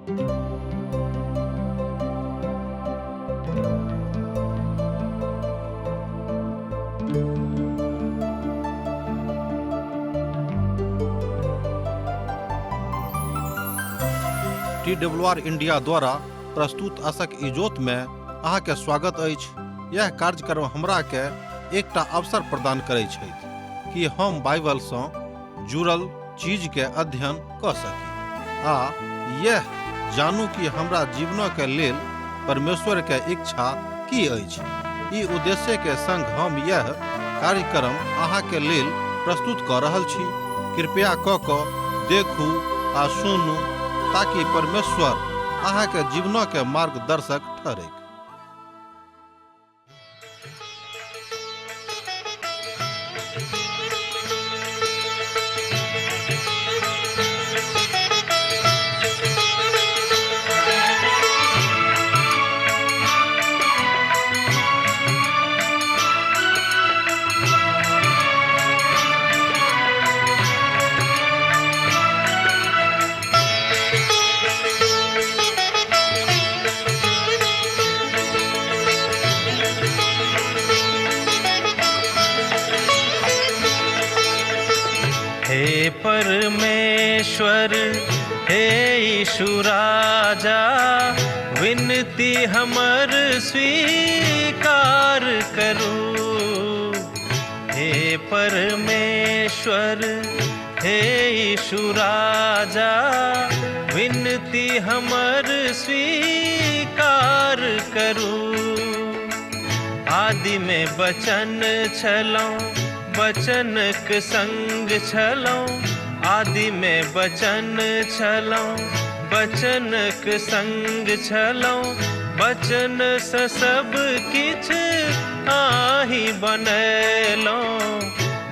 T W R India द्वारा प्रस्तुत असक इजोत में अहाँके स्वागत अछि। यह कार्यक्रम हमरा के एकटा अवसर प्रदान करै छथि कि हम बाइबल सँ जुड़ल चीज के अध्ययन कऽ सकी आ यह जानू कि हमरा जीवनक के लेल परमेश्वर के इच्छा की अछि। ई उद्देश्य के संग हम यह कार्यक्रम अहाँ के लेल प्रस्तुत कऽ रहल छी। कृपया कऽ कऽ देखू आ सुनू ताकि परमेश्वर अहाँ के जीवनक के मार्गदर्शक ठहरैक। हे परमेश्वर, हे यीशु राजा, विनती हमर स्वीकार करू। हे परमेश्वर, हे यीशु राजा, विनती हमर स्वीकार करू। आदि में बचन छलौं, बचनक संग छलौं। आदि में बचन छलौं, बचनक संग छलौं। बचन से सब किछ आही बनेलौं,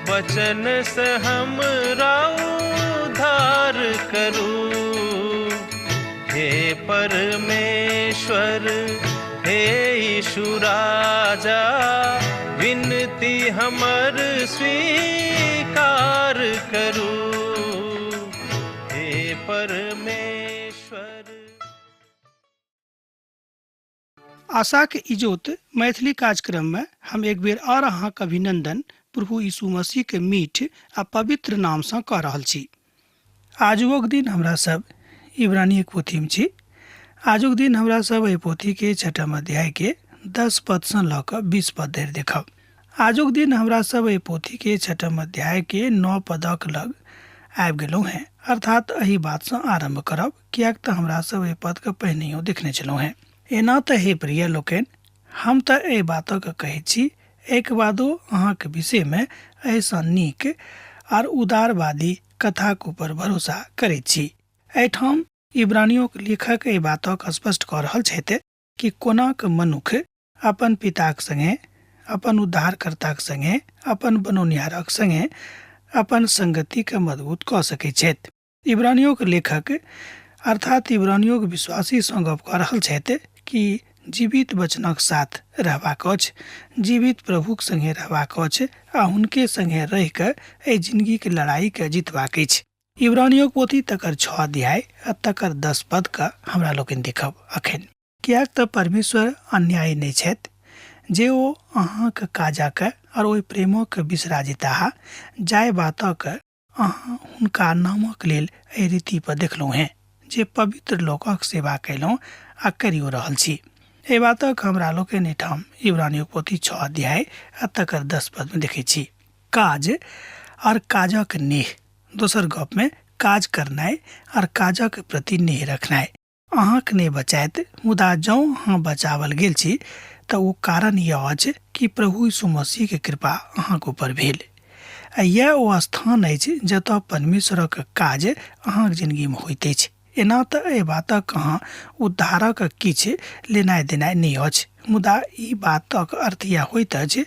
बचन से हमरा उद्धार करू। हे परमेश्वर, हे यीशु राजा, विनती हमर स्वीकार करू। हे परमेश्वर। आशाक इजोत मैथिली कार्यक्रम में हम एक बेर और अहाँक अभिनंदन प्रभु यीशु मसीह के मीठ आ पवित्र नाम सँ कऽ रहल छी। आजुक दिन हमरा सब इब्रानी पोथी में छी। आजुक दिन हमरा सब एहि पोथी के छठम अध्याय के 10 पद सँ लऽ कऽ 20 पद धरि देखब। आजुक दिन हमरा सब एहि पोथी के छठम अध्याय के 9 पदक लग आबि गेलहुँ हेँ, अर्थात एहि बात सँ आरम्भ करब, किएक तऽ हमरा सब एहि पद के पहिनहियो देखने छलहुँ हेँ। एना तऽ हे प्रिय लोकनि, हम तऽ एहि बातक कहैत छी, एहिके बादो अहाँक विषयमे एहिसँ नीक आर उदारवादी कथाक ऊपर भरोसा करैत छी। एहिठाम इब्रानियोक लेखक एहि बातक स्पष्ट कऽ रहल छथि कि कोनाक मनुख अपन पिताक संगे, अपन उद्धारकर्ताक संगे, अपन बनौनिहारक संगे अपन संगतिके मजबूत कऽ सकैत छथि। इब्रानियोक लेखक अर्थात इब्रानियोक विश्वासी सँ गप कऽ रहल छथि कि जीवित वचनक साथ रहबाक अछि, जीवित प्रभुक संगे रहबाक अछि आ हुनके संगे रहि कऽ एहि जिंदगीक लड़ाईके जीतबाक अछि। इब्रानियोक पोथी तकर 6 अध्याय आ तकर 10 पद के हमरा लोकनि देखब अखन। किएक तऽ परमेश्वर अन्यायी नहि छथि जे ओ अहाँक काजक आओर ओहि प्रेमक बिसरा जेताह जाहि बातक अहाँ हुनका नामक लेल एहि रीति पर देखलहुँ हेँ जे पवित्र लोकक सेवा कयलहुँ आ करियो रहल छी। एहि बातक हमरा लोकनि एहिठाम इब्रानियोक पोथी 6 अध्याय आ तकर 10 पदमे देखैत छी। काज आर काजक नेह, दोसर गपमे काज करनाइ आर काजक प्रति नेह रखनाइ अहाँक नहि बचायत, मुदा जँ अहाँ बचावल गेल छी तऽ ओ कारण यह अछि कि प्रभु यीशु मसीहके कृपा अहाँक ऊपर भेल। आ यैह ओ स्थान अछि जतऽ परमेश्वरक काज अहाँक जिनगीमे होइत अछि। एना तऽ एहि बातक अहाँ उद्धारक किछु लेनाइ देनाइ नहि अछि, मुदा ई बातक अर्थ यैह होइत अछि,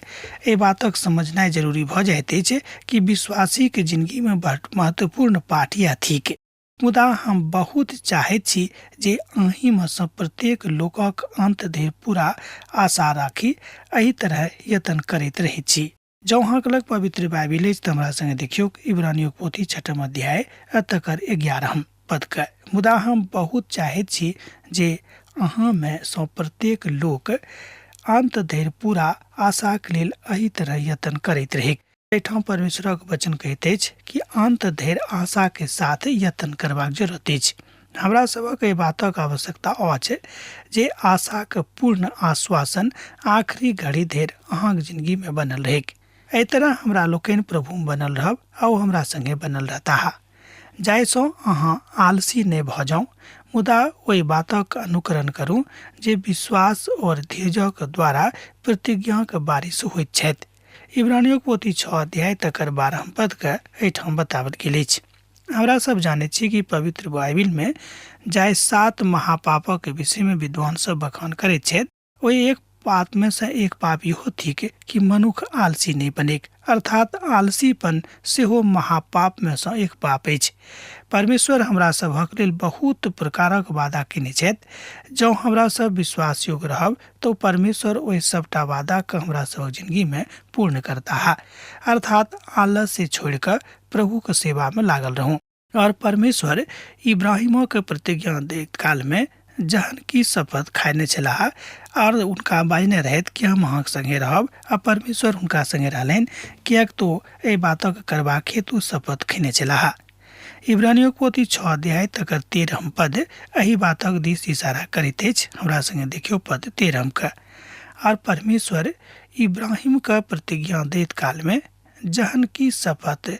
एहि बातक समझनाइ जरूरी भऽ जाइत अछि कि विश्वासीक जिनगीमे बड़ महत्वपूर्ण पाठ यैह थिक। मुदा हम बहुत चाहैत छी जे अहींमे सँ प्रत्येक लोकक अन्त धरि पूरा आशा राखी, एहि तरह यत्न करैत रहैत छी। जँ अहाँक लग पवित्र बाइबिल अछि तऽ हमरा संगे देखियौक इब्रानियोक पोथी छठम अध्याय आ तकर 11 पदके। मुदा हम बहुत चाहैत छी जे अहाँमे सँ प्रत्येक लोक अन्त धरि पूरा आशाक लेल एहि तरह यत्न करैत रहै। एहिठाम परमेश्वरक वचन कहैत अछि कि अन्त धरि आशाके साथ यत्न करबाक जरूरत अछि। हमरा सभक एहि बातक आवश्यकता अछि जे आशाक पूर्ण आश्वासन आखिरी घड़ी धरि अहाँक जिंदगीमे बनल रहैक। एहि तरह हमरा लोकनि प्रभुमे बनल रहब आ ओ हमरा संगे बनल रहताह, जाहिसँ अहाँ आलसी नहि भऽ जाउ, मुदा ओहि बातक अनुकरण करू जे विश्वास और धीरजक द्वारा प्रतिज्ञाक बारिश होइत छथि। इब्रानियोक पोथी 6 अध्याय तकर 12 पदके एहिठाम बताओल गेल अछि। हमरा सब जानैत छी कि पवित्र बाइबिलमे जाहि 7 महापापक विषयमे विद्वान सब बखान करैत छथि, ओहि एक पापमे सँ एक पाप इहो थिक कि मनुख आलसी नहि बनेक, अर्थात आलसीपन सेहो महापापमे सँ एक पाप अछि। परमेश्वर हमरा सभक लेल बहुत प्रकारक वादा केने छथि। जँ हमरा सब विश्वास योग्य रहब तऽ परमेश्वर ओहि सबटा वादाके हमरा सभक जिंदगीमे पूर्ण करताह। अर्थात आलस्य छोड़ि कऽ प्रभुके सेवामे लागल रहू। और परमेश्वर इब्राहिमक प्रतिज्ञा दैत कालमे जहन कि शपथ खायने छलाह और हुनका बाजने रहथि कि हम अहाँके संगे रहब, आ परमेश्वर हुनका संगे रहलनि, किएक तो एहि बातक करबाक हेतु शपथ खेने छलाह। इब्रानियोक पोथी 6 अध्याय तकर 13 पद एहि बातक दिस इशारा करैत अछि। हमरा संगे देखियौ पद 13 के। और परमेश्वर इब्राहिमके प्रतिज्ञा दैत कालमे जहन कि शपथ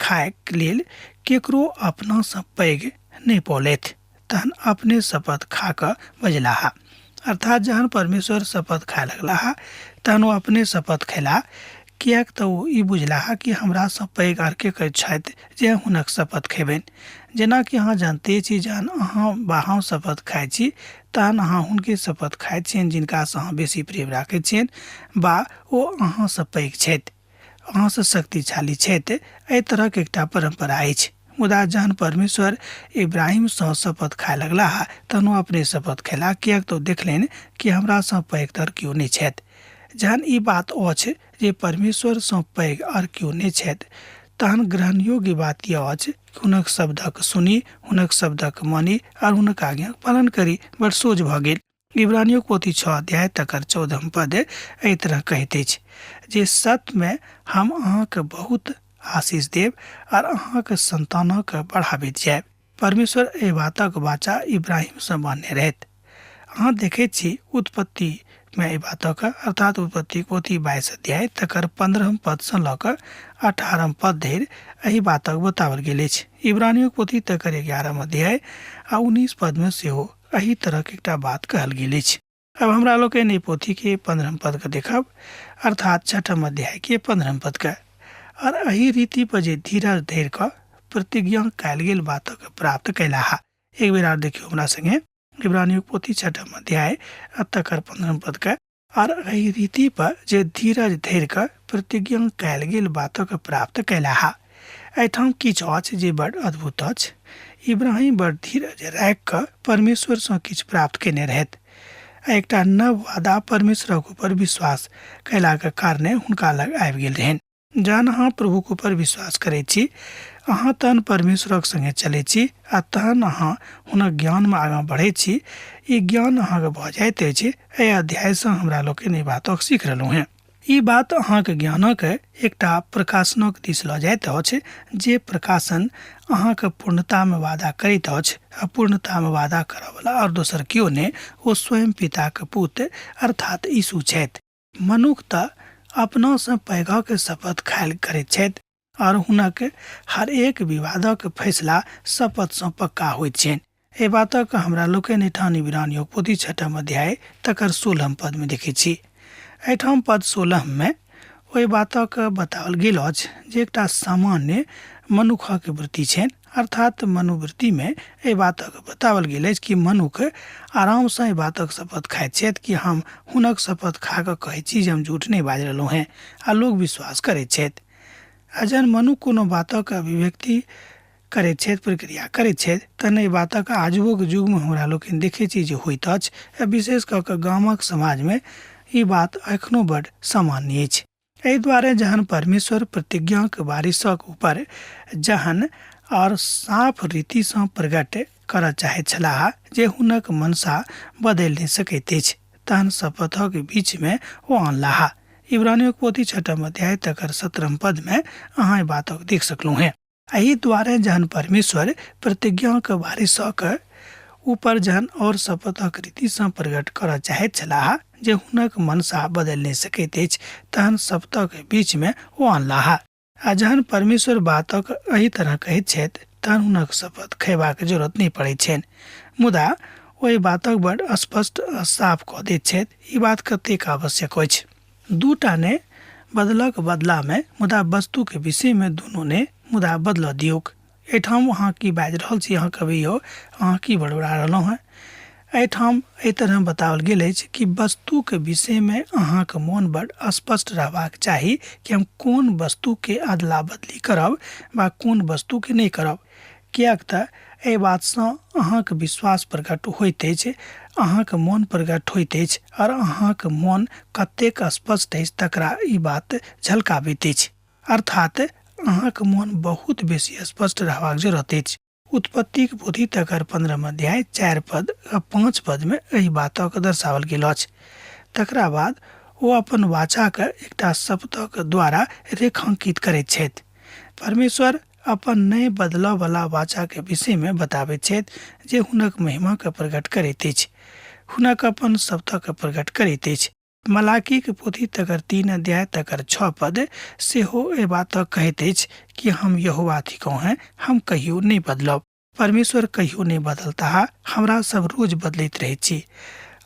खायके लेल केकरो अपनासँ पैघ नहि पौलथि, तहन अपने शपथ खा कऽ बजलाह। अर्थात जहन परमेश्वर शपथ खाय लगलाह तहन ओ अपने शपथ खेलाह, किएक तऽ ओ ई बुझलाह कि हमरासँ पैघ आर के के छथि जे हुनक शपथ खेबनि। जेनाकि अहाँ जानते छी, जहन अहाँ वा हम शपथ खाइ छी तहन अहाँ हुनके शपथ खाइत छियनि जिनकासँ अहाँ बेसी प्रेम राखैत छियनि वा ओ अहाँसँ पैघ छथि, अहाँसँ शक्तिशाली छथि। एहि तरहक एकटा परम्परा अछि। मुदा जहन परमेश्वर इब्राहिमसँ शपथ खाय लगलाह तहन ओ अपने शपथ खेलाह, किएक तऽ ओ देखलनि कि हमरासँ पैघ तर केओ नहि छथि। जहन ई बात अछि जे परमेश्वरसँ पैघ आर केओ नहि छथि, तहन ग्रहण योग्य बात यह अछि कि हुनक शब्दक सुनी, हुनक शब्दक मानी आर हुनक आज्ञाक पालन करी। बड़ सोझ भऽ गेल। इब्रानियोक पोथी 6 अध्याय तकर 14 पद एहि तरह कहैत अछि जे सत्यमे हम अहाँके बहुत आशीष देब आर अहाँके संतानक बढ़ाबैत जायब। परमेश्वर एहि बातक वाचा इब्राहिमसँ बान्हने रहथि। अहाँ देखैत छी उत्पत्ति मे एहि बातक, अर्थात उत्पत्ति पोथी 22 अध्याय तकर 15 पदसँ लऽ कऽ 18 पद धरि एहि बातक बताओल गेल अछि। इब्रानियोक पोथी तकर 11 अध्याय आ 19 पदमे सेहो एहि तरहक एकटा बात कहल गेल अछि। अब हमरा लोकनि एहि पोथीके 15 पदके देखब, अर्थात 6 अध्यायके 15 पदके। और एहि रीति पर जे धीरज धरि कऽ प्रतिज्ञा कयल गेल बातक प्राप्त कयलाह। एक बेर आर देखियौ हमरा संगे इब्रानियोक पोथी 6 अध्याय आ तकर 15 पदके। और एहि रीति पर जे धीरज धरि कऽ प्रतिज्ञा कयल गेल बातक प्राप्त कयलाह। एहिठाम किछु अछि जे बड़ अद्भुत अछि। इब्राहिम बड़ धीरज राखि कऽ परमेश्वरसँ किछु प्राप्त कयने रहथि। एकटा नव वादा परमेश्वरक ऊपर विश्वास कयलाक कारणे हुनका लग आबि गेल रहनि। जहन अहाँ प्रभुक ऊपर विश्वास करै छी, अहाँ तहन परमेश्वरक संगे चलै छी आ तहन अहाँ हुनक ज्ञानमे आगाँ बढ़ै छी। ई ज्ञान अहाँके भऽ जाइत अछि। एहि अध्यायसँ हमरा लोकनि एहि बातक सीख रहलहुँ हेँ। ई बात अहाँके ज्ञानक एकटा प्रकाशनक दिस लऽ जाइत अछि, जे प्रकाशन अहाँके पूर्णतामे वादा करैत अछि आ पूर्णतामे वादा करऽवला आओर दोसर केओ नहि, ओ स्वयं पिताक पुत अर्थात यीशु छथि। मनुख तऽ अपनासँ पैघक शपथ खायल करैत छथि आओर हुनक हर एक विवादक फैसला शपथसँ पक्का होइत छनि। एहि बातक हमरा लोकनि एहिठाम इब्रानियोक पोथी 6 अध्याय तकर 16 पदमे देखैत छी। एहिठाम पद 16 मे ओहि बातक बताओल गेल अछि जे एकटा सामान्य मनुखक वृत्ति छनि, अर्थात मनोवृत्तिमे एहि बातक बताओल गेल अछि कि मनुख आरामसँ एहि बातक शपथ खाइत छथि कि हम हुनक शपथ खा कऽ कहैत छी जे हम झूठ नहि बाजि रहलहुँ हेँ, आ लोक विश्वास करैत छथि। आ जहन मनुख कोनो बातक अभिव्यक्ति करैत छथि, प्रक्रिया करैत छथि, तहन एहि बातक आजुओक युगमे हमरा लोकनि देखैत छी जे होइत अछि, आ विशेष कऽ कऽ गामक समाजमे ई बात एखनो बड्ड सामान्य अछि। एहि दुआरे जहन परमेश्वर प्रतिज्ञाक बारिशक ऊपर जहन आओर साफ रीतिसँ प्रकट करऽ चाहैत छलाह जे हुनक मनसा बदलि नहि सकैत अछि, तहन शपथक बीचमे ओ अनलाह। इब्रानियों पोथी छठम अध्याय तकर 17 पदमे अहाँ एहि बातक देख सकलहुँ हेँ। एहि दुआरे जहन परमेश्वर प्रतिज्ञाक वारिसक ऊपर जहन और शपथक रीतिसँ प्रकट करऽ चाहैत छलाह जे हुनक मनसा बदलि नहि सकैत अछि, तहन शपथक बीचमे ओ अनलाह। आ जहन परमेश्वर बातक एहि तरह कहैत छथि तहन हुनक शपथ खयबाक जरूरत नहि पड़ैत छनि, मुदा ओहि बातक बड स्पष्ट आ साफ कऽ दैत छथि। ई बात कतेक आवश्यक अछि। दूटा ने बदलक बदलामे, मुदा वस्तुक विषयमे दुनू ने मुदा बदलऽ दियौक। एहिठाम अहाँ की बाजि रहल छी, अहाँ कहबै यौ अहाँ की बड़बड़ा रहलहुँ हेँ। एहिठाम एहि तरह बताओल गेल अछि कि वस्तुके विषयमे अहाँके मोन बड़ स्पष्ट रहबाक चाही कि हम कोन वस्तुके अदला बदली करब वा कोन वस्तुके नहि करब, किएक तऽ एहि बातसँ अहाँके विश्वास प्रकट होइत अछि, अहाँके मोन प्रकट होइत अछि आओर अहाँके मोन कतेक स्पष्ट अछि तकरा ई बात झलकाबैत अछि। अर्थात अहाँके मोन बहुत बेसी स्पष्ट रहबाक जरूरत अछि। उत्पत्तिक पोथी तकर 15 अध्याय 4 पद आ 5 पदमे एहि बातक दर्शाओल गेल अछि। तकरा बाद ओ अपन वाचाके एकटा शब्दक द्वारा रेखांकित करैत छथि। परमेश्वर अपन नहि बदलऽ वला वाचाके विषयमे बताबैत छथि जे हुनक महिमाके प्रकट करैत अछि, हुनक अपन शब्दके प्रकट करैत अछि। मलाकीक पोथी तकर 3 अध्याय तकर 6 पद सेहो एहि बातक कहैत अछि कि हम यहोवा थिकहुँ हैं, हम कहियो नहि बदलब। परमेश्वर कहियो नहि बदलताह, हमरा सब रोज बदलैत रहैत छी।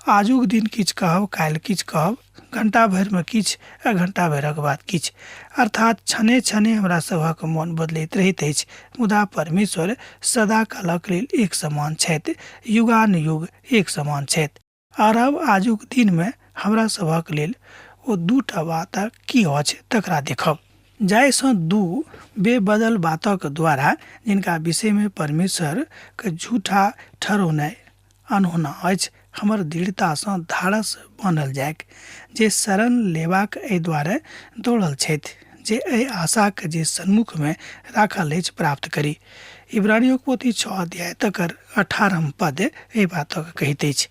आजुक दिन किछु कहब, काल्हि किछु कहब, घंटा भरिमे किछु आ घंटा भरिक बाद किछु, अर्थात क्षणे क्षणे हमरा सभक मोन बदलैत रहैत अछि, मुदा परमेश्वर सदा कालक लेल एक समान छथि, युगानुयुग एक समान छथि। आर आब आजुक दिनमे हमरा सभक लेल ओ दूटा बात की अछि तकरा देखब, जाहिसँ दू बेबदल बातक द्वारा जिनका विषयमे परमेश्वरके झूठा ठहरौनाइ अनहोना अछि, हमर दृढ़तासँ धाड़स बान्हल जाइक, जे शरण लेबाक एहि दुआरे दौड़ल छथि जे एहि आशाके जे सन्मुखमे राखल अछि प्राप्त करी। इब्रानियों पोथी 6 अध्याय तकर 18 पद एहि बातक कहैत अछि।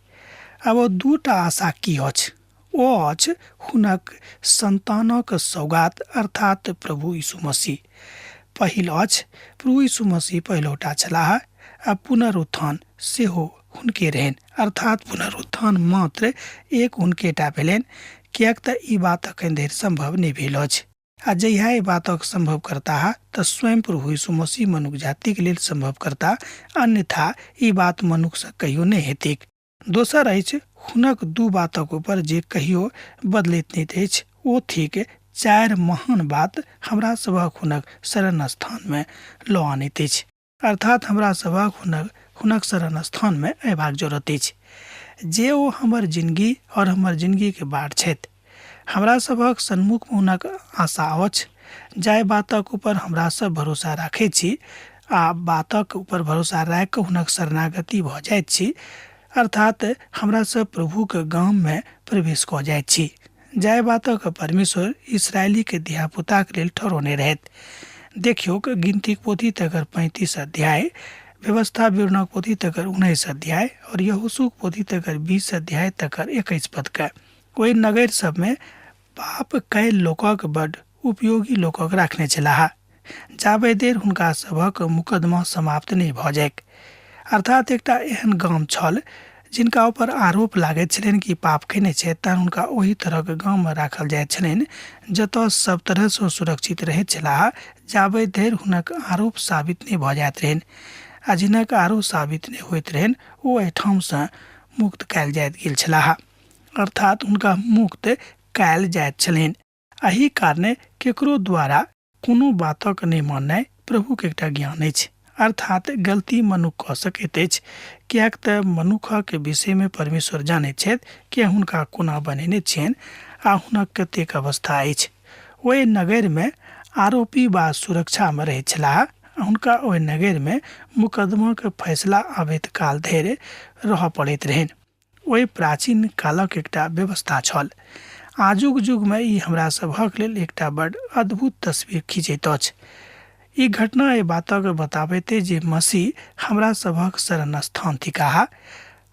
आब ओ दूटा आशा की अछि? ओ अछि हुनक संतानक सौगात, अर्थात प्रभु यीशु मसीह। पहिल अछि प्रभु यीशु मसीह पहिलौटा छलाह आ पुनरुत्थान सेहो हुनके रहनि, अर्थात पुनरुत्थान मात्र एक हुनकेटा भेलनि, किएक तऽ ई बात अखन धरि सम्भव नहि भेल अछि। आ जहिया एहि बातक सम्भव करताह तऽ स्वयं प्रभु यीशु मसीह मनुख जातिक लेल सम्भव करता, अन्यथा ई बात मनुखसँ कहियो नहि हेतैक। दोसर अछि हुनक दू बातक ऊपर जे कहियो बदलैत नहि अछि, ओ थिक 4 महान बात हमरा सभक हुनक शरण स्थानमे लऽ आनैत अछि, अर्थात हमरा सभक हुनक शरण स्थानमे अयबाक जरूरत अछि, जे ओ हमर जिनगी और हमर जिनगीके बाट छथि। हमरा सभक सन्मुखमे हुनक आशा अछि, जाहि बातक ऊपर हमरा सब भरोसा राखैत छी आ बातक ऊपर भरोसा राखि कऽ हुनक शरणागति भऽ जाइत छी, अर्थात हमरा सब प्रभुके गाममे प्रवेश कऽ जाइत छी, जाहि बातक परमेश्वर इसरायलीके धियापुताके लेल ठहरौने रहथि। देखियौक गिनतीक पोथी तकर 35 अध्याय, व्यवस्था विवरणक पोथी तकर 19 अध्याय और यहोशूक पोथी तकर 20 अध्याय तकर 21 पदके। ओहि नगर सबमे पाप कयल लोकक बड उपयोगी लोकक राखने छलाह, जाबे देर हुनका सभक मुकदमा समाप्त नहि भऽ जाइक। अर्थात एकटा एहन गाम छल जिनका ऊपर आरोप लागैत छलनि कि पाप कयने छथि, तहन हुनका ओहि तरहक गाममे राखल जाइत छलनि जतऽ सब तरहसँ सुरक्षित रहैत छलाह, जाबे धरि हुनक आरोप साबित नहि भऽ जाइत रहनि। आ जिनक आरोप साबित नहि होइत रहनि ओ एहिठामसँ मुक्त कयल जाइत गेल छलाह, अर्थात हुनका मुक्त कयल जाइत छलनि। एहि कारणे केकरो द्वारा कोनो बातक नहि माननाइ प्रभुक एकटा ज्ञान अछि, अर्थात गलती मनुख कऽ सकैत अछि, किएक तऽ मनुखक विषयमे परमेश्वर जानैत छथि कि हुनका कोना बनेने छियनि आ हुनक कतेक अवस्था अछि। ओहि नगरमे आरोपी वा सुरक्षामे रहैत छलाह। हुनका ओहि नगरमे मुकदमाक फैसला आबैत काल धरि रहऽ पड़ैत रहनि। ओहि प्राचीन कालक एकटा व्यवस्था छल। आजुक युगमे ई हमरा सभक लेल एकटा बड अद्भुत तस्वीर खींचैत अछि। ई घटना एहि बातक बताबैत जे मसीह हमरा सभक शरण स्थान थिकाह।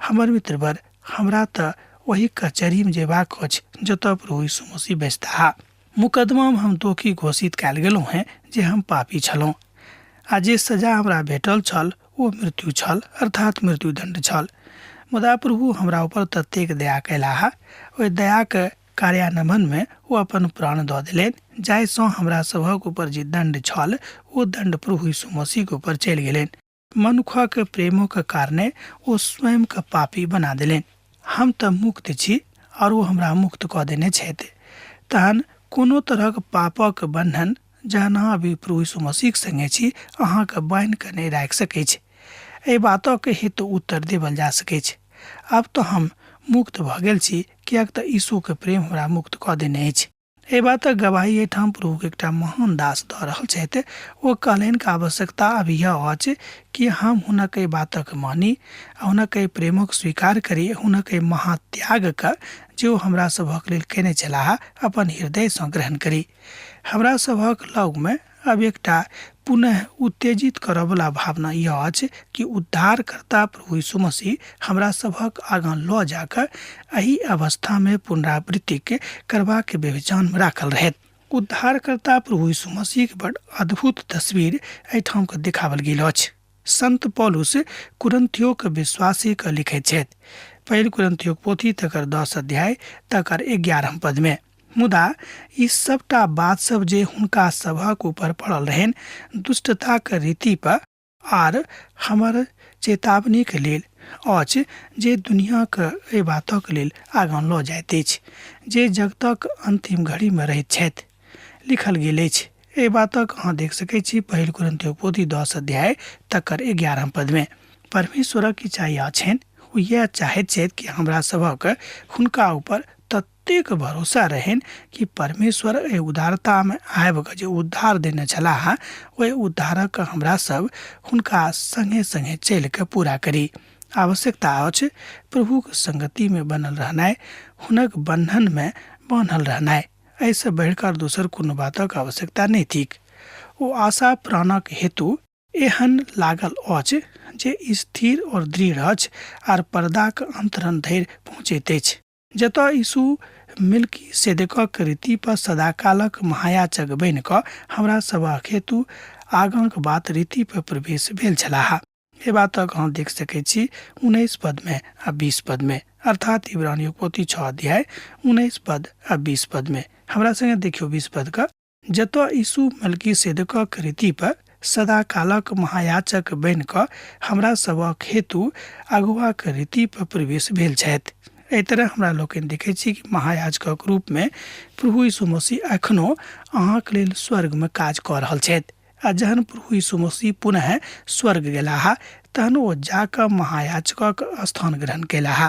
हमर मित्रवर, हमरा तऽ ओहि कचहरीमे जेबाक अछि जतऽ प्रभु यीशु मसीह बैसताह। मुकदमामे हम दोषी घोषित कयल गेलहुँ हेँ जे हम पापी छलहुँ आ जे सजा हमरा भेटल छल ओ मृत्यु छल, अर्थात मृत्युदण्ड छल। मुदा प्रभु हमरा ऊपर ततेक दया कयलाह, ओहि दयाक कार्यान्वयनमे ओ अपन प्राण दऽ देलनि, जाहिसँ हमरा सभक ऊपर जे दण्ड छल ओ दण्ड प्रभु यीशु मसीहक ऊपर चलि गेलनि। मनुखक प्रेमक कारणे ओ स्वयंके पापी बना देलनि। हम तऽ मुक्त छी आओर ओ हमरा मुक्त कऽ देने छथि। तहन कोनो तरहक पापक बन्धन जहन अहाँ अभी प्रभु यीशु मसीहक संगे छी अहाँके बान्हि कऽ नहि राखि सकैछ। एहि बातक हेतु उत्तर देबल जा सकैछ। आब तऽ हम मुक्त भऽ गेल छी, किएक तऽ यीशुके प्रेम हमरा मुक्त कऽ देने अछि। एहि बातक गवाही एहिठाम प्रभुक एकटा महान दास दऽ रहल छथि। ओ कहलनि कि आवश्यकता आब यह अछि कि हम हुनक एहि बातक मानी आ हुनक एहि प्रेमक स्वीकार करी, हुनक एहि महात्यागके जे ओ हमरा सभक लेल कयने छलाह अपन हृदयसँ ग्रहण करी। हमरा सभक लगमे आब एकटा पुनः उत्तेजित करऽवला भावना यह अछि कि उद्धारकर्ता प्रभु यीशु मसीह हमरा सभक आगाँ लऽ जाकऽ एहि अवस्थामे पुनरावृत्तिके करबाक व्यभिचारमे राखल रहैत। उद्धारकर्ता प्रभु यीशु मसीहके बड़ अद्भुत तस्वीर एहिठामके देखाओल गेल अछि। संत पौलुस कुरन्थियोक विश्वासीके लिखैत छथि, पहिल कुरन्थियोक पोथी तकर 10 अध्याय तकर 11 पदमे, मुदा ई सबटा बात सब जे हुनका सभक ऊपर पड़ल रहनि दुष्टताक रीति पर आर हमर चेतावनीक लेल अछि जे दुनियाक एहि बातक लेल आगाँ लऽ जाइत अछि जे जगतक अंतिम घड़ीमे रहैत छथि लिखल गेल अछि। एहि बातक अहाँ देख सकैत छी पहिल कुरिन्थियोक पोथी 10 अध्याय तकर 11 पदमे। परमेश्वरक इच्छा इएह छनि, ओ इएह चाहैत छथि कि हमरा सभक हुनका ऊपर ततेक भरोसा रहनि कि परमेश्वर एहि उदारतामे आबि कऽ जे उद्धार देने छलाह ओहि उद्धारक हमरा सब हुनका संगे संगे चलि कऽ पूरा करी। आवश्यकता अछि प्रभुक संगतिमे बनल रहनाइ, हुनक बन्धनमे बान्हल रहनाइ। एहिसँ बढ़िकऽ दोसर कोनो बातक आवश्यकता नहि थिक। ओ आशा प्राणक हेतु एहन लागल अछि जे स्थिर और दृढ़ अछि आर पर्दाक अंतरण धरि पहुँचैत अछि, जतऽ यीशु मिल्की सेदेकक रीति पर सदाकालक महायाजक बनि कऽ हमरा सभक हेतु आगाँक बात रीति पर प्रवेश भेल छलाह। एहि बातक अहाँ देख सकैत छी 19 पदमे आ 20 पदमे, अर्थात इब्रानियों पोथी 6 अध्याय 19 पद आ 20 पदमे। हमरा संगे देखियौ 20 पद का, जतऽ यीशु मलकी सेदकक रीति पर सदाकालक महायाजक बनि कऽ हमरा सभक हेतु अगुवाक रीति पर प्रवेश भेल छथि। एहि तरह हमरा लोकनि देखै छी कि महायाजकक रूपमे प्रभु यीशु मसीह एखनो अहाँक लेल स्वर्गमे काज कऽ रहल छथि। आ जहन प्रभु यीशु मसीह पुनः स्वर्ग गेलाह तहन ओ जाकऽ महायाजकक स्थान ग्रहण कयलाह।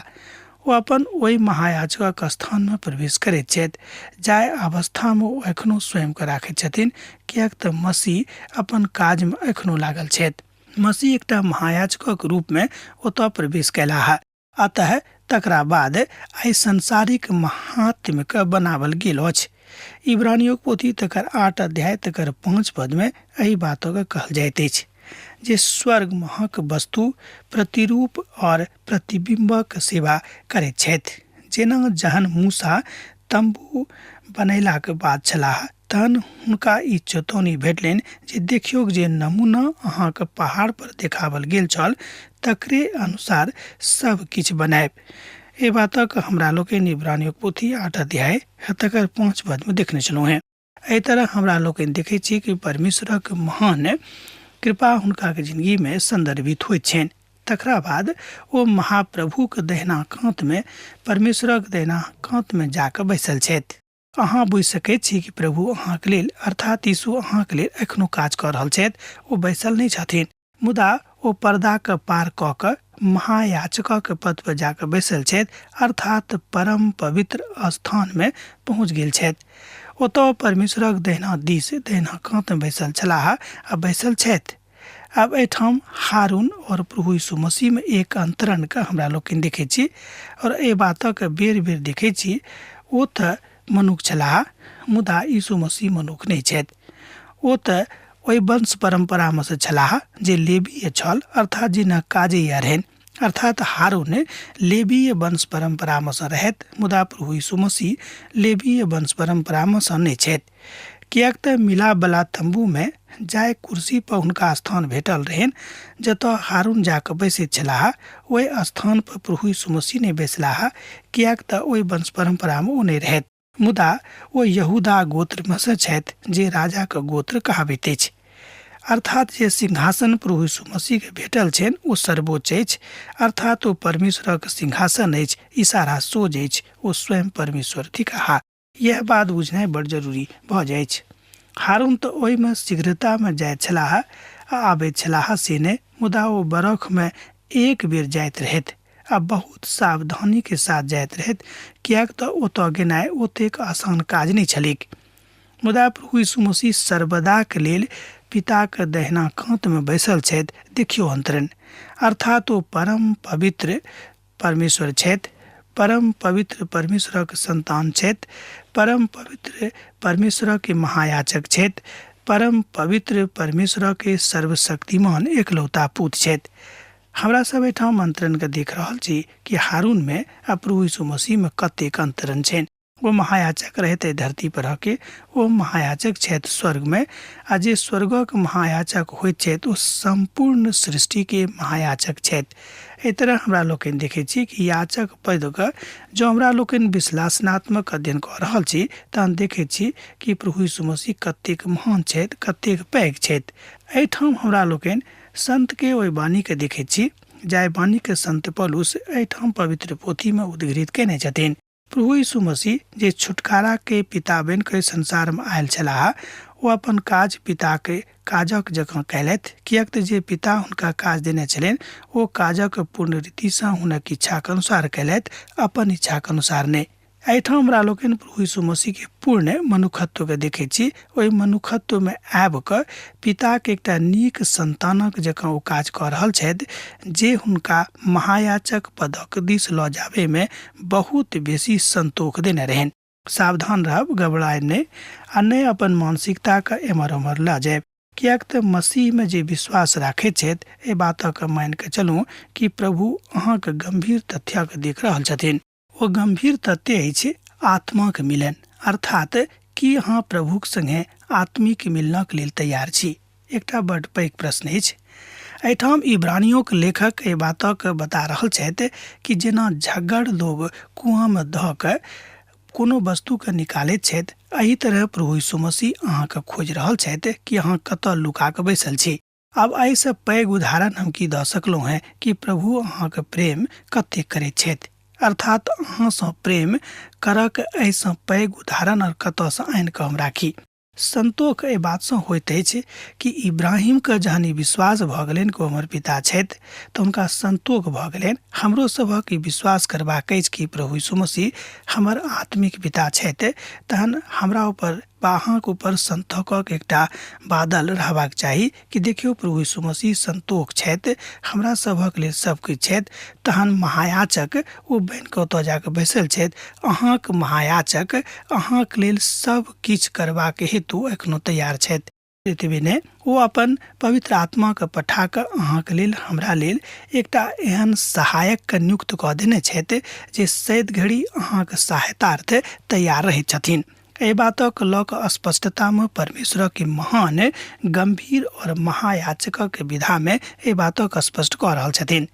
ओ अपन ओहि महायाजकक स्थानमे प्रवेश करैत छथि जाहि अवस्थामे ओ एखनो स्वयंके राखैत छथिन, किएक तऽ मसीह अपन काजमे एखनो लागल छथि। मसीह एकटा महायाजकक रूपमे ओतऽ प्रवेश कयलाह। अतः तकरा बाद एहि संसारिक महात्म्यके बनावल गेल अछि। इब्रानियोक पोथी तकर 8 अध्याय तकर 5 पदमे एहि बातके कहल जाइत अछि जे स्वर्ग महक वस्तु प्रतिरूप और प्रतिबिंबक सेवा करैत छथि। जेना जहन मूसा तम्बू बनैलाक बाद छलाह तहन हुनका ई चेतौनी भेटलनि जे देखियौक जे नमूना अहाँके पहाड़ पर देखावल गेल छल तकरे अनुसार सब किछु बनायब। एहि बातक हमरा लोकनि इब्रानियोक पोथी 8 अध्याय तकर 5 पदमे देखने छलहुँ हेँ। एहि तरह हमरा लोकनि देखै छी कि परमेश्वरक महान कृपा हुनका के जिंदगी में संदर्भित होइत छनि। तकरा बाद ओ महाप्रभुक दहिना कातमे, परमेश्वरक दहिना कातमे जाकऽ बैसल छथि। अहाँ बुझि सकैत छी कि प्रभु अहाँके लेल, अर्थात यीशु अहाँके लेल एखनो काज कऽ रहल छथि। ओ बैसल नहि छथिन, मुदा ओ पर्दाके पार कऽ कऽ महायाचकक पद पर जाकऽ बैसल छथि, अर्थात परम पवित्र स्थानमे पहुँच गेल छथि। ओतऽ परमेश्वरक दहिना दिस, दहिना कातमे बैसल छलाह आ बैसल छथि। आब एहिठाम हारून और प्रभु यीशु मसीह में एक अंतरण के हमरा लोकनि देखै छी और एहि बातक बेर बेर देखै छी। ओ तऽ मनुख छलाह, मुदा यीशु मसीह मनुख नहि छथि। ओ तऽ ओहि वंश परम्परामे सँ छलाह जे लेवीय छल, अर्थात जिनक काजे इएह रहनि। अर्थात हारून लेवीय वंश परम्परामे सँ रहथि, मुदा प्रभु यीशु मसीह लेवीय वंश परम्परामे सँ नहि छथि, किएक तऽ मिलापवला तम्बूमे जाहि कुर्सी पर हुनका स्थान भेटल रहनि, जतऽ हारून जा कऽ बैसैत छलाह, ओहि स्थान पर प्रभु यीशु मसीह नहि बैसलाह, किएक तऽ ओहि वंश परम्परामे ओ नहि रहथि। मुदा ओ यहूदा गोत्रमे सँ छथि, जे राजाक गोत्र कहाबैत अछि। अर्थात जे सिंहासन प्रभु यीशु मसीहके भेटल छनि ओ सर्वोच्च अछि, अर्थात ओ परमेश्वरक सिंहासन अछि, इशारा सोझ अछि, ओ स्वयं परमेश्वर थिकाह। इएह बात बुझनाइ बड़ जरूरी भऽ जाइछ। हारून तऽ ओहिमे शीघ्रतामे जाइत छलाह आ आबैत छलाह से नहि, मुदा ओ बरखमे एक बेर जाइत रहथि आ बहुत सावधानीके साथ जाइत रहथि, किएक तऽ ओतऽ गेनाइ ओतेक आसान काज नहि छलैक। मुदा प्रभु यीशु मसीह सर्वदाक लेल पिताक दहिना कातमे बैसल छथि। देखियौ अन्तरण। अर्थात ओ परम पवित्र परमेश्वर छथि, परम पवित्र परमेश्वरक संतान छथि, परम पवित्र परमेश्वरक महायाचक छथि, परम पवित्र परमेश्वरक सर्वशक्तिमान एकलौता पुत छथि। हमरा सब एहिठाम अन्तरणके देख रहल छी कि हारूनमे आ प्रभु यीशु मसीहमे कतेक अन्तरण छनि। ओ महायाचक रहैत एहि धरती पर के ओ महायाचक छथि स्वर्गमे, आ जे स्वर्गक महायाचक होइत छथि ओ सम्पूर्ण सृष्टिके महायाचक छथि। एहि तरह हमरा लोकनि देखै छी कि याचक पदके जँ हमरा लोकनि विश्लेषणात्मक अध्ययन कऽ रहल छी तहन देखै छी कि प्रभु यीशु मसीह कतेक महान छथि, कतेक पैघ छथि। एहिठाम हमरा लोकनि संतके ओहि वाणीके देखै छी जाहि वाणीके संत पौलुस एहिठाम पवित्र पोथीमे उद्घृत कयने छथिन। प्रभु यीशु मसीह जे छुटकारा के पिता बनि कऽ संसार मे आयल छलाह, ओ अपन काज पिताक काजक जकाँ कयलथि, किएक तँ जे पिता हुनका काज देने छलनि, ओ काजक पूर्ण रीति सँ हुनक इच्छाक अनुसार कयलथि, अपन इच्छाक अनुसार नहि। एहिठाम हमरा लोकनि प्रभु यीशु मसीह के पूर्ण मनुखत्व के देखैत छी। ओहि मनुखत्व मे आबि कऽ पिताक एकटा नीक संतानक जकाँ ओ काज कऽ रहल छथि, जे हुनका महायाचक पदक दिस लऽ जाबयमे बहुत बेसी संतोख देने रहनि। सावधान रहब, घबरायब नहि आ ने अपन मानसिकताके एम्हर ओम्हर लऽ जायब, किएक तऽ मसीहमे जे विश्वास राखैत छथि, एहि बातके मानि कऽ चलू कि प्रभु अहाँक गम्भीर तथ्यके देख रहल छथिन। ओ गम्भीर तथ्य अछि आत्माक मिलन, अर्थात की अहाँ प्रभुक संगे आत्मिक मिलनक लेल तैयार छी? एकटा बड्ड पैघ प्रश्न अछि। एहिठाम इब्रानियोक लेखक एहि बातक बता रहल छथि कि जेना झग्गड़ लोग कुआँमे धऽ कऽ कोनो वस्तुके निकालैत छथि, एहि तरह प्रभु यीशु मसीह अहाँके खोजि रहल छथि कि अहाँ कतऽ लुका कऽ बैसल छी। आब एहिसँ पैघ उदाहरण हम की दऽ सकलहुँ हेँ कि प्रभु अहाँके प्रेम कतेक करैत छथि, अर्थात अहाँसँ प्रेम करक एहिसँ पैघ उदाहरण आओर कतऽसँ आनि कऽ हम राखी। संतोख एहि बातसँ होइत अछि कि इब्राहिमके जहन ई विश्वास भऽ गेलनि कि ओ हमर पिता छथि तऽ हुनका संतोख भऽ गेलनि। हमरो सभक ई विश्वास करबाक अछि कि प्रभु यीशु मसीह हमर आत्मिक पिता छथि, तहन हमरा ऊपर वा अहाँके ऊपर संतोखक एकटा बादल रहबाक चाही कि देखियौ प्रभु यीशु मसीह संतोख छथि, हमरा सभक लेल सब किछु छथि। तहन महायाचक ओ बनि कऽ ओतऽ जाकऽ बैसल छथि। अहाँक महायाचक अहाँक लेल सब किछु करबाक हेतु एखनो तैयार छथि। एतबे नहि, ओ अपन पवित्र आत्माके पठा कऽ अहाँके लेल, हमरा लेल एकटा एहन सहायकके नियुक्त कऽ देने छथि जे सैद घड़ी अहाँके सहायतार्थ तैयार रहैत छथिन। एहि बातक लऽ कऽ स्पष्टतामे परमेश्वरक महान, गम्भीर और महायाचकक विधामे एहि बातक स्पष्ट कऽ रहल छथिन।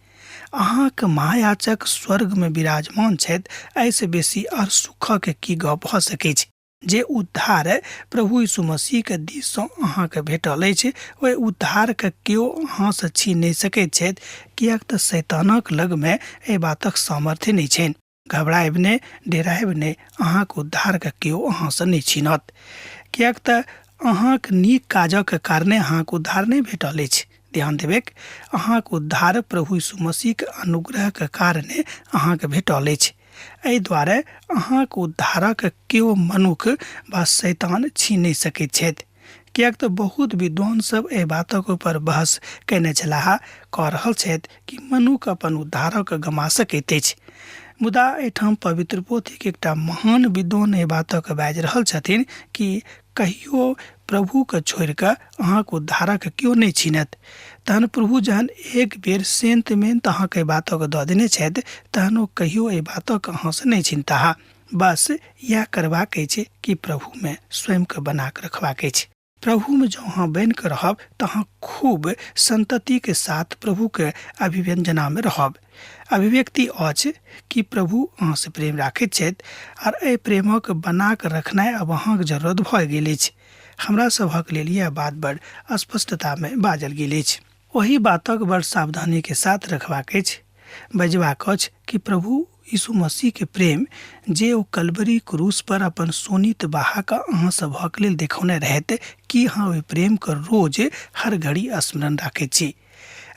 अहाँक महायाचक स्वर्गमे विराजमान छथि, एहिसँ बेसी आओर सुखक की गप भऽ सकैछ? जे उद्धार प्रभु यीशु मसीहके दिससँ अहाँके भेटल अछि, ओहि उद्धारके केओ अहाँसँ छीन नहि सकैत छथि, किएक तऽ शैतानक लगमे एहि बातक सामर्थ्य नहि छनि। घबरायब नहि, डेरायब नहि, अहाँक उद्धारके केओ अहाँसँ नहि छीनत, किएक तऽ अहाँक नीक काजक कारणे अहाँक उद्धार नहि भेटल अछि। ध्यान देबैक, अहाँक उद्धार प्रभु यीशु मसीहके अनुग्रहके कारणे अहाँके भेटल अछि। एहि दुआरे अहाँक उद्धारक केओ मनुख वा शैतान छीन नहि सकैत छथि, किएक तऽ बहुत विद्वान सब एहि बातक ऊपर बहस कयने छलाह, कऽ रहल छथि कि मनुख अपन उद्धारक गमा सकैत अछि। मुदा एहिठाम पवित्र पोथीक एकटा महान विद्वान एहि बातक बाजि रहल छथिन कि कहियो प्रभुके छोड़ि कऽ अहाँके उद्धारक केओ नहि छीनत। तहन प्रभु जहन एक बेर सेंत मेंत अहाँके एहि बातक दऽ देने छथि, तहन ओ कहियो एहि बातक अहाँसँ नहि छिनताह। बस इएह करबाक अछि कि प्रभुमे स्वयंके बना कऽ रखबाक अछि। प्रभुमे जँ अहाँ बनि कऽ रहब तऽ अहाँ खूब संततिके साथ प्रभुके अभिव्यंजनामे रहब। अभिव्यक्ति अछि कि प्रभु अहाँसँ प्रेम राखैत छथि आर एहि प्रेमक बना कऽ रखनाइ आब अहाँके जरूरत भऽ गेल अछि। हमरा सभक लेल यैह बात बड़ स्पष्टतामे बाजल गेल अछि। ओहि बातक बड़ सावधानीके साथ रखबाक अछि। बजबाक अछि कि प्रभु यीशु मसीह के प्रेम जे ओ कलवरी क्रूस पर अपन शोणित बहा कऽ अहाँ सभक लेल देखौने रहैत, की अहाँ ओहि प्रेम के रोज हर घड़ी स्मरण राखैत छी?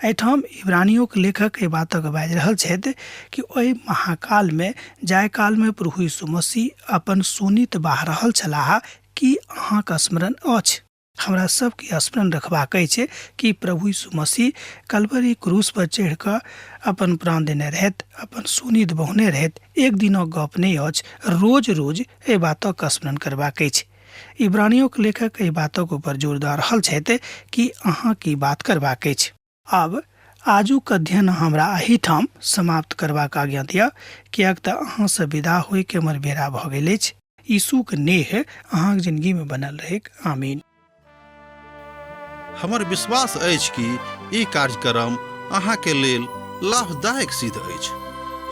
एहिठाम इब्रानियोक लेखक एहि बातक बाजि रहल छथि कि ओहि महाकाल मे, जाहि काल मे प्रभु यीशु मसीह अपन शोणित बहा रहल छलाह, की अहाँक स्मरण अछि? हमरा सबके स्मरण रखबाक अछि कि प्रभु यीशु मसीह कलवरी क्रूस पर चढ़ि कऽ अपन प्राण देने रहथि, अपन शोणित बहौने रहथि। एक दिनक गप नहि अछि, रोज रोज एहि बातक स्मरण करबाक अछि। इब्रानियोक लेखक एहि बातक ऊपर जोर दऽ रहल छथि कि अहाँ की बात करबाक अछि। आब आजुक अध्ययन हमरा एहिठाम समाप्त करबाक आज्ञा दिअ, किएक तऽ अहाँसँ विदा होइके हमर बेरा भऽ गेल अछि। यीशुक नेह अहाँक जिनगीमे बनल रहैक। आमीन। हमर विश्वास अछि कि ई कार्यक्रम अहाँके लेल लाभदायक सिद्ध अछि।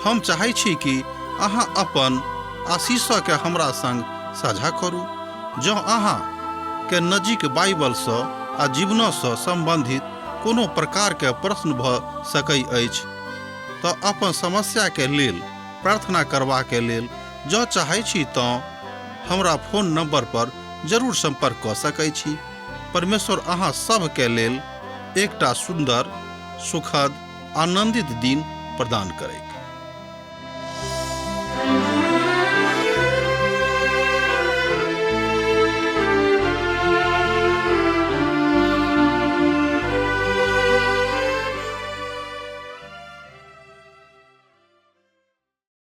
हम चाहै छी कि अहाँ अपन आशीषके हमरा संग साझा करू। जँ अहाँ के नजीक बाइबलसँ आ जीवनसँ सम्बन्धित कोनो प्रकारके प्रश्न भऽ सकै अछि तऽ अपन समस्याके लेल प्रार्थना करबाके लेल जँ चाहै छी तँ हमरा फोन नंबर पर जरूर सम्पर्क कऽ सकै छी। परमेश्वर अहाँ सभके लेल एकटा सुन्दर, सुखद, आनन्दित दिन प्रदान करैक।